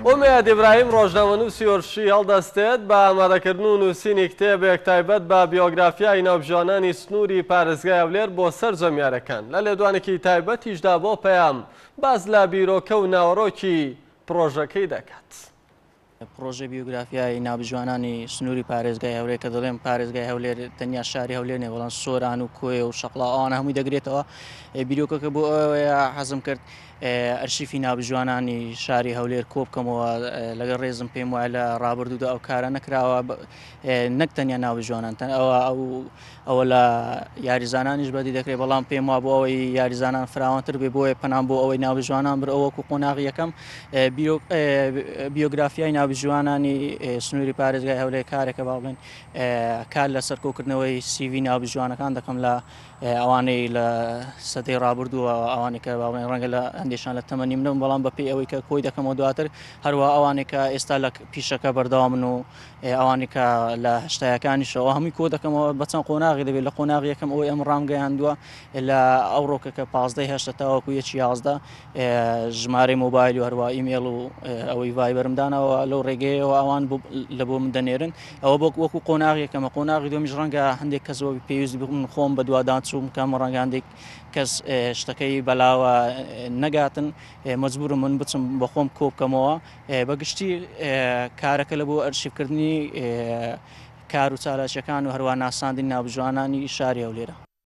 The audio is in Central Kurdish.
ئومێد ئیبراهیم ڕۆژنامەنووسی وەرزشی هەڵدەستێت بە ئامادەکردن و نووسینی کتێبێک تایبەت بە بیۆگرافیای ناوبژیوانانی سنووری پارێزگای هەولێر بۆ سەرجەم یارەکان. لە لێدوانێکی تایبەتیشدا بۆ پەیام باس لە بیرۆکە و ناوەڕۆکی پڕۆژەکەی دەکات. پڕۆژەی بیۆگرافیای ناوبژیوانانی سنووری پارێزگای هەولێر کە دەڵێم پارێزگای هەولێر تەنیا شاری هەولێر نیە بەڵام سۆران و کۆیە و شەقڵاوە ئەوانە هەمووی دەگرێتەوە. بیرۆکەکە بۆ ئەوەیە حەزم کرد ئەرشیفی ناوبژیوانانی شاری هەولێر کۆبکەمەوە، لەگەڵ ڕێزم پێم وایە لە ڕابردوودا ئەو کارە نەکراوە، نەک تەنیا ناوبژیوانان ئەوە ئەو ئەوە لە یاریزانانیش بەدی دەکرێت، بەڵام پێم وا بۆ ئەوەی یاریزانان فراوانتر بێ بۆیە پەنام بۆ ئەوەی ناوبژیوانان بر ئەوەکو قۆناغی یەکەم بیۆگرافیای ناوبژیوانانی سنووری پارێزگای هەولێر کارێکە با بڵێن کار لەسەر کۆکردنەوەی سیڤی ناوبژیوانەکان دەکەم لە ئەوانەی لە سەدەی ڕابردووە ئەوانەی کە باڵێن ڕەنگە لە هەندێکشان لە تەمەنی منم بەڵام بەپێی ئەوەی کە کۆی دەکەمەوە دواتر هەروە ئەوانەی کە ئێستا لە پیشەکە بەردەوامن و ئەوانەی کە لە هەشتایەکانیشەوە هەمووی کۆ دەکەمەوە بە چەند قۆناغی دەبێت لە قۆناغی یەکەم ئەوەی ئەم ڕامگەیاندووە لە ئەو ڕۆکە کە پازدەی هەشتە تاوەکو یەکی 11 ژمارەی مۆبایل و هەروە ئیمێڵ و ئەوەی ڤایبەرم داناوە لەو ڕێگەیەوە ئەوان لە بۆ من دەنێرن ئەوە بۆ وەکو قۆناغ یەکەمە قۆناغی دووەمیش ڕەنگە هەندێک کەس وەک پێویست بوو من خۆم بەدواداچووم کەم ڕەنگە هەندێک کەس شتەکەی بەلاوە نەگاتن مەجبورم من بچم بە خۆم کۆ بکەمەوە بە گشتی کارەکە لە بۆ ئەرشیفکردنی کار و چالاکیەکان و هەروە ناساندنی ناوبژوانانی شاری هەولێرە.